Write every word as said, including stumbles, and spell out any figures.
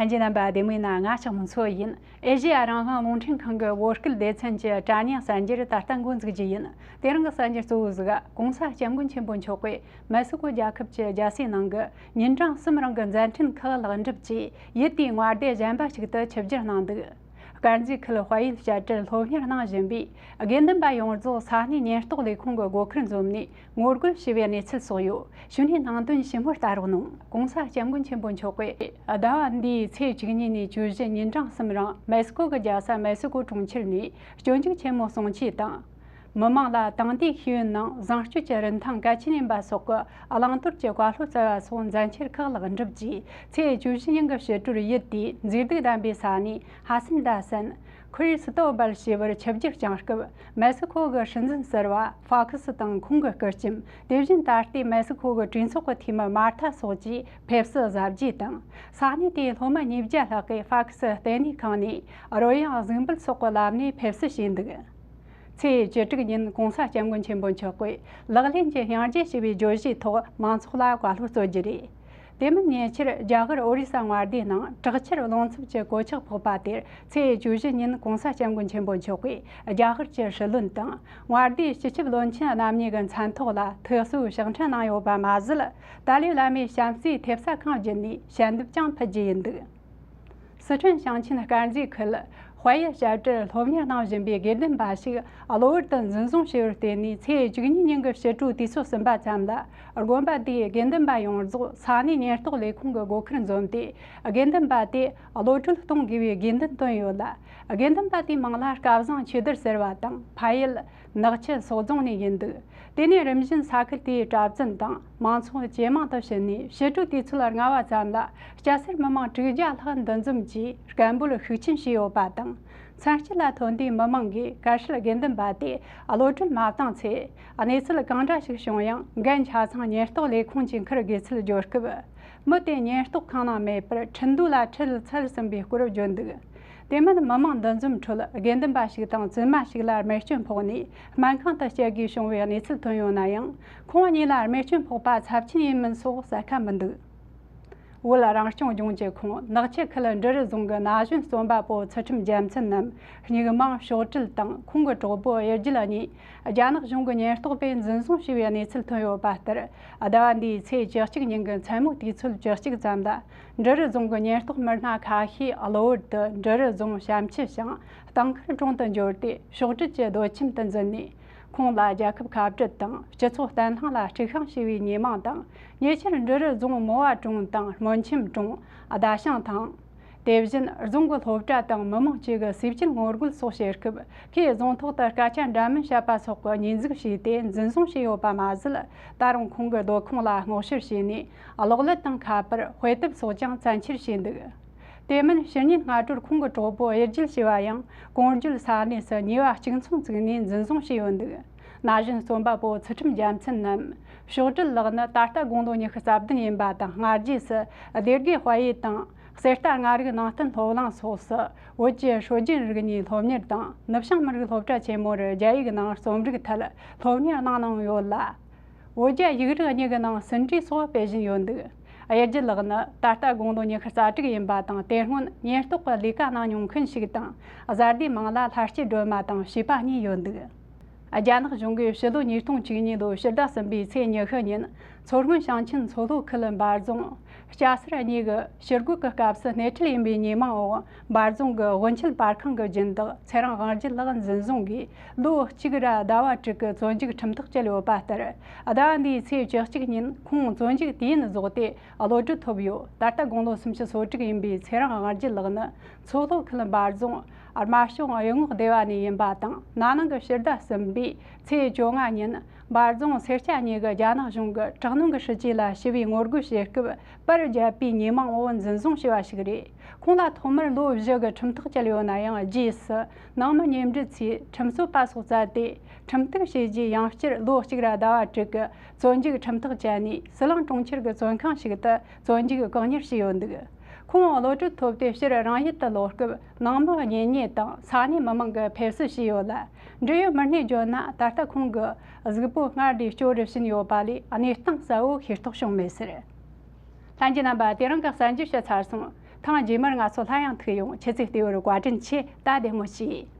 ལྷན་རྒྱས་རྣམ་པ་བདེ་མོ་ཡིན་ན། ང་ལྕགས་མོ་མཚོ་ཡིན། ཨེ་ཤེ་ཡ་རང་དབང་རླུང་འཕྲིན་ཁང་གི་བོད་སྐད་སྡེ་ཚན་གྱི་དྲ་བརྙན་གསར་འགྱུར་ད་ལྟ་འགོ་འཛུགས་རྒྱུ་ཡིན། དེ་རིང་གི་གསར་འགྱུར་གཙོ་བོ་ཟིག་གོང་ས་སྐྱབས་མགོན་ཆེན་པོ་མཆོག་གིས་མེག་སི་ཀོ་རྒྱལ་ཁབ་ཀྱི་རྒྱལ་སའི་ནང་གི་ཉིན་གྲངས་གསུམ་རིང་གི་མཛད་འཕྲིན་ཁག་ལེགས་འགྲུབ་ཀྱིས། ཡུལ་དེའི་མངའ་སྡེ་གཞན་པ་ཞིག་ཏུ་ཆིབས་བསྒྱུར་གནང་འདུག་དཀར་མཛེས་ཁུལ་དཔལ་ཡུལ་བཤད་གྲྭར་སློབ་གཉེར་གནང་བཞིན་པའི་དགེ་འདུན་པ་ཡོངས་རྫོགས་ས་གནས་ཉེན་རྟོག་ལས་ཁུངས་ཀྱི་སྒོ་ཁར་འཛོམས་ནས་ངོ་རྒོལ་བྱས་པའི་གནས་ཚུལ་སོགས་ཡོད། གཞུག་ནས་ནང་དོན་ཞིབ་མོར་ལྟ་རོགས་གནང་། གོང་ས་སྐྱབས་མགོན་ཆེན་པོ་མཆོག་གིས་ཟླ་བ་འདིའི་ཚེས་བཅུ་གཉིས་ནས་བཅུ་བཞི་ཉིན་གྲངས་གསུམ་རིང་མེག་སི་ཀོ་གི་རྒྱལ་ས་མེག་སི་ཀོ་གྲོང་ཁྱེར་ནས་སྐྱོན་འཛུགས་ཆེན་མོ་སྲུང་བྱས་དང་། མི་མང་ལ་དེང་དུས་ཤེས་ཡོན་ནང་བཟང་སྤྱོད་ཀྱི་རིན་ཐང་གལ་ཆེན་ཡིན་པ་སོགས་ཀྱི་བླང་དོར་གྱི་བཀའ་སློབ་སྩལ་བ་སོགས་མཛད་འཆར་ཁག་ལེགས་འགྲུབ་ཀྱིས། ཚེས་བཅུ་བཞི་ཉིན་གྱི་ཕྱི་དྲོར་ཡུལ་དེའི་མཛེས་སྡུག་ལྡན་པའི་ས་གནས་ཧ་སན་དཱ་སན། ཁུ་རི་སི་ཏོ་བལ་ཞེས་པར་ཆིབས་བསྒྱུར་བསྐྱངས་སྐབས། མེག་སི་ཁོ་གི་སྲིད་འཛིན་ཟུར་པ་ཧྥ་ཁི་སི་དང་ཁོང་གི་སྐུ་ལྕམ། དེ་བཞིན་ད་ལྟའི་མེག་སི་ཁོ་གི་གྲོས་ཚོགས་ཀྱི་འཐུས་མི་མར་ཐ་སོགས་ཀྱིས་ཕེབས་བསུ་གཟབ་རྒྱས་དང་། ས་གནས་དེའི་སློབ་མ་ཉིས་བརྒྱ་ལྷག་གིས་ཧྥ་ཁི་སི་ལྟེ་གནས་ཁང་ནས་རོལ་དབྱངས་གཟིགས་འབུལ་སོགས་ཀྱི་ལམ་ནས་ཕེབས་བསུ་བྱས་འདུག་ཚེས་བཅུ་དྲུག་ཉིན་གོང་ས་སྐྱབས་མགོན་ཆེན་པོ་མཆོག་གིས་ལག་ལེན་གྱི་སྙིང་རྗེ་ཞེས་པའི་བརྗོད་གཞིའི་ཐོག་མང་ཚོགས་ལ་བཀའ་སློབ་སྩལ་རྒྱུ་རེད། དེ་མིན་ཉེ་ཆར་རྒྱ་གར་ཨོ་རི་ས་མངའ་སྡེའི་ནང་དྲག་ཆར་རླུང་འཚུབ་ཀྱི་གོད་ཆག་ཕོག་པ་དེར། ཚེས་བཅུ་བཞི་ཉིན་གོང་ས་སྐྱབས་མགོན་ཆེན་པོ་མཆོག་གིས་རྒྱ་གར་གྱི་སྲིད་བློན་དང་། མངའ་སྡེའི་སྤྱི་ཁྱབ་བློན་ཆེན་རྣམ་གཉིས་ཀྱི་མཚན་ཐོག་ལ་ཐུགས་གསོའི་ཕྱག་འཕྲིན་གནང་ཡོད་པ་མ་ཟད། ཏཱ་ལའི་བླ་མའི་བྱམས་བརྩེའི་ཐེབས་རྩ་ཁང་བརྒྱུད་ནས་ཞལ་འདེབས་ཀྱང་ཕུལ་རྒྱུ་ཡིན་འདུག་སི་ཁྲོན་ཞིང་ཆེན་དཀར་མཛེས་ཁུལ་དཔལ་ཡུལ་བཤད་གྲྭར་སློབ་གཉེར་གནང་བཞིན་པའི་དགེ་འདུན་པ་ཞིག་གློ་བུར་དུ་འཛིན་བཟུང་བྱས་པར་བརྟེན་ནས། ཚེས་བཅུ་གཉིས་ཉིན་གྱི་ཕྱི་དྲོའི་དུས་ཚོད་ཟིན་པ་ཙམ་ལ། དགོན་པ་དེའི་དགེ་འདུན་པ་ཡོངས་རྫོགས་ས་གནས་ཉེན་རྟོག་ལས་ཁུངས་ཀྱི་སྒོ་ཁར་འཛོམས་ཏེ། དགེ་འདུན་པ་དེ་གློད་གྲོལ་གཏོང་དགོས་པའི་དགོས་འདུན་བཏོན་ཡོད་ལ། དགེ་འདུན་པ་དེའི་མིང་ལ་སྐལ་བཟང་ཆོས་དར་ཟེར་བ་དང་། ཕ་ཡུལ་ནག་ཆུ་སོག་རྫོང་ནས་ཡིན་འདུག་དེ་ནས་རིམ་བཞིན་ས་ཁུལ་དེའི་གྲྭ་བཙུན་དང་མང་ཚོགས་ཇེ་མང་དུ་ཕྱིན་ནས། ཕྱི་དྲོའི་དུས་ཚོད་ལྔ་པ་ཙམ་ལ་སྐྱ་སེར་མི་མང་དྲུག་བརྒྱ་ལྷག་འདུ་འཛོམས་ཀྱིས་སྐད་འབོད་ཤུགས་ཆེན་བྱས་ཡོད་པ་དང་། མཚན་དཀྱིལ་ལ་ཐོན་དུས་མི་མང་གིས་གར་ཞུས་དགེ་འདུན་པ་དེ་གློད་གྲོལ་མ་བཏང་ཚེ། གནས་ཚུལ་གང་འདྲ་ཞིག་བྱུང་ཡང་འགན་ཆ་ཚང་ཉེན་རྟོག་ལས་ཁུངས་ཀྱིས་འཁུར་དགོས་ཚུལ་བརྗོད་སྐབས། མི་དེ་ཉེན་རྟོག་ཁང་ནང་མེད་པར་ཁྲིན་ཏུའུ་ལ་ཁྲིད་ཚར་ཟིན་པའི་སྐོར་བརྗོད་འདུག་དེ་མིན་མི་མང་འདུ་འཛོམས་ཁྲོད་དགེ་འདུན་པ་ཞིག་དང་བཙུན་མ་ཞིག་ལ་རྨས་སྐྱོན་ཕོག་ནས་སྨན་ཁང་དུ་བསྐྱལ་དགོས་བྱུང་བའི་གནས་ཚུལ་ཐོན་ཡོད་ན་ཡང་། ཁོང་གཉིས་ལ་རྨས་སྐྱོན་ཕོག་པ་ཚབས་ཆེན་ཡིན་མིན་སོགས་གསལ་ཁ་མི་འདུག་བོད་རང་སྐྱོང་ལྗོངས་ཀྱི་ཁོངས་ནག་ཆུ་ཁུལ་འབྲི་རུ་རྫོང་གི་ན་གཞོན་རྩོམ་པ་པོ་ཚུལ་ཁྲིམས་རྒྱལ་མཚན་ནམ་སྙིགས་མང་ཕྱོགས་སྒྲིལ་དང་ཁོང་གི་གྲོགས་པོ་གཡུ་རྒྱལ་གཉིས་རྒྱ་ནག་གཞུང་གི་ཉེན་རྟོག་པས་འཛིན་བཟུང་བྱས་པའི་གནས་ཚུལ་ཐོན་ཡོད་པ་ལྟར། ཟླ་བ་འདིའི་ཚེས་བཅུ་གཅིག་ཉིན་གྱི་མཚན་མོ་དུས་ཚོད་བཅུ་གཅིག་ཙམ་ལ། འབྲི་རུ་རྫོང་གི་ཉེན་རྟོག་མི་སྣ་ཁ་ཤས་གློ་བུར་དུ་འབྲི་རུ་རྫོང་བྱམས་ཆུ་ཞིང་སྟག་མཁར་གྲོང་དུ་འབྱོར་ཏེ། ཕྱོགས་སྒྲིག་གི་སྡོད་ཁྱིམ་དུ་འཛུལ་ནས། ཁོང་ལ་རྒྱལ་ཁབ་ཁ་བྲལ་དང་སྤྱི་ཚོགས་བརྟན་ལྷིང་ལ་དཀྲུག་ཤིང་བྱས་པའི་ཉེས་མིང་དང་། ཉེ་ཆར་འབྲི་རུ་རྫོང་མོ་བ་གྲོང་དང་སྨོན་ཆེན་གྲོང་། རྡ་ཤང་ཐང་། དེ་བཞིན་རྫོང་གི་སློབ་གྲྭ་དང་མི་མང་བཅས་ཀྱིས་ཟས་བཅད་ངོ་རྒོལ་སོགས་བྱེད་སྐབས། ཁོས་རྫོང་ཐོག་ཏུ་སྐད་ཆ་འདྲ་མིན་བཤད་པ་སོགས་ཀྱི་ཉེས་འཛུགས་བྱས་ཏེ་འཛིན་བཟུང་བྱས་ཡོད་པ་མ་ཟད། ད་རུང་ཁོང་གི་སྡོད་ཁང་ལ་སྔོག་བཤེར་བྱས་ནས། གློག་ཀླད་དང་ཁ་པར། དཔེ་དེབ་སོགས་ཀྱང་བཙན་འཁྱེར་བྱས་འདུག་དེ་མིན་ཕྱི་ཉིན་སྔ་དྲོར་ཁོང་གི་གྲོགས་པོ་གཡུ་རྒྱལ་ཞེས་པ་ཡང་། ཀོང་ཇོ་ས་གནས་སུ་ཉེས་པ་གཅིག་མཚུངས་བཙུགས་ནས་འཛིན་བཟུང་བྱས་ཡོད་འདུག་ན་གཞོན་རྩོམ་པ་པོ་ཚུལ་ཁྲིམས་རྒྱལ་མཚན་ནམ་ཕྱོགས་སྒྲིལ་ལགས་ནི་ད་ལྟ་དགུང་ལོ་ཉི་ཤུ་རྩ་བདུན་ཡིན་པ་དང་། སྔ་རྗེས་སུ་སྡེ་དགེ་དཔལ་ཡུལ་དང་། གསེར་རྟ་ལྔ་རིག་ནང་བསྟན་སློབ་གླིང་སོགས་སུ་བོད་ཀྱི་སྲོལ་རྒྱུན་རིག་གནས་སློབ་གཉེར་དང་། ནུབ་བྱང་མི་རིགས་སློབ་གྲྭ་ཆེན་མོར་རྒྱ་ཡིག་ནང་རྩོམ་རིག་ཐད་སློབ་གཉེར་གནང་གནང་ཡོད་ལ། བོད་རྒྱ་ཡིག་རིགས་གཉིས་ཀྱི་ནང་ཟིན་བྲིས་སོགས་སྤེལ་བཞིན་ཡོད་འདུག་གཡུ་རྒྱལ་ལགས་ནི་ད་ལྟ་དགུང་ལོ་ཉི་ཤུ་རྩ་དྲུག་ཡིན་པ་དང་། དེ་སྔོན་ཉེན་རྟོག་གི་ལས་ཀ་གནང་མྱོང་མཁན་ཞིག་དང་། བཟའ་ཟླའི་མིང་ལ་ལྷ་སྐྱིད་སྒྲོལ་མ་དང་བྱིས་པ་གཉིས་ཡོད་འདུག་རྒྱ་ནག་གཞུང་གིས་ཕྱི་ལོ་ཉིས་སྟོང་བཅུ་གཉིས་ལོའི་ཕྱི་ཟླ་གསུམ་པའི་ཚེས་ཉི་ཤུ་ཉིན། མཚོ་སྔོན་ཞིང་ཆེན་མཚོ་ལྷོ་ཁུལ་འབའ་རྫོང་། སྐྱ་སེར་གཉིས་ཀྱི་ཕྱི་རྒོལ་གྱི་སྐབས་སུ་སྣེ་ཁྲིད་ཡིན་པའི་ཉེས་མིང་འོག་འབའ་རྫོང་གི་དབུ་ཆེན་པར་ཁང་གི་སྦྱིན་བདག་ཚེ་རིང་དབང་རྒྱལ་ལགས་འཛིན་བཟུང་གིས། ལོ་གཅིག་ར་ཟླ་བ་དྲུག་གི་བཙོན་འཇུག་ཁྲིམས་ཐག་བཅད་ཡོད་པ་ལྟར། ཟླ་བ་འདིའི་ཚེས་བཅུ་གཅིག་ཉིན་ཁོང་བཙོན་འཇུག་དུས་ཡུན་རྫོགས་ཏེ་གློད་གྲོལ་ཐོབ་ཡོད། ད་ལྟ་དགུང་ལོ་སུམ་ཅུ་སོ་དྲུག་ཡིན་པའི་ཚེ་རིང་དབང་རྒྱལ་ལགས་ནི། མཚོ་ལྷོ་ཁུལ་འབའ་རྫོང་རྨ་ཤོང་གཡུལ་ངོ་སྡེ་བ་ནས་ཡིན་པ་དང་། ན་ནིང་གི་ཕྱི་ཟླ་གསུམ་པའི་ཚེས་བཅོ་ལྔ་ཉིན། འབའ་རྫོང་སེར་སྐྱ་གཉིས་ཀྱིས་རྒྱ་ནག་གཞུང་གི་དྲག་གནོན་གྱི་སྲིད་ཇུས་ལ་ཞི་བའི་ངོ་རྒོལ་བྱེད་སྐབས། པར་བརྒྱབ་པའི་ཉེས་མིང་འོག་འཛིན་བཟུང་བྱས་པ་ཞིག་རེད། ཁོང་ལ་ཐོག་མར་ལོ་བཞི་གི་ཁྲིམས་ཐག་བཅད་ཡོད་ན་ཡང་། རྗེས་སུ་ནང་མི་མཉམ་འབྲེལ་ཚོས་ཁྲིམས་རྩོད་པ་སོགས་བཙལ་ཏེ། ཁྲིམས་གཏུག་བྱས་རྗེས་ཡང་བསྐྱར་ལོ་གཅིག་ར་ཟླ་བ་དྲུག་གི་བཙོན་འཇུག་ཁྲིམས་ཐག་བཅད་ནས། ཟི་ལིང་གྲོང་ཁྱེར་གྱི་བཙོན་ཁང་ཞིག་ཏུ་བཙོན་འཇུག་བཀག་ཉར་བྱས་ཡོད་འདུག་ཁོང་གློད་གྲོལ་ཐོབ་སྟེ་ཕྱིར་རང་ཡུལ་དུ་ལོག་སྐབས། ནང་མི་གཉེན་ཉེ་དང་ས་གནས་མི་མང་གིས་ཕེབས་བསུ་བྱས་ཡོད་ལ། འབྲེལ་ཡོད་མི་སྣས་བརྗོད་ན། ད་ལྟ་ཁོང་གི་གཟུགས་པོ་སྔར་ལས་སྐྱོ་རུ་ཕྱིན་ཡོད་པ་ལས། གནས་སྟངས་གསལ་བོ་ཤེས་རྟོགས་བྱུང་མེད་ཟེར། ལྷན་རྒྱས་རྣམ་པ། དེ་རིང་གི་གསར་འགྱུར་ཞུས་ཚར་སོང་། ཐེངས་རྗེས་མར་ང་ཚོ་སླར་ཡང་ཐུག་ཡོང་། ཁྱེད་ཚོས་བལྟས་པར་བཀའ་དྲིན་ཆེ། ད་བདེ་མོ་བྱོས།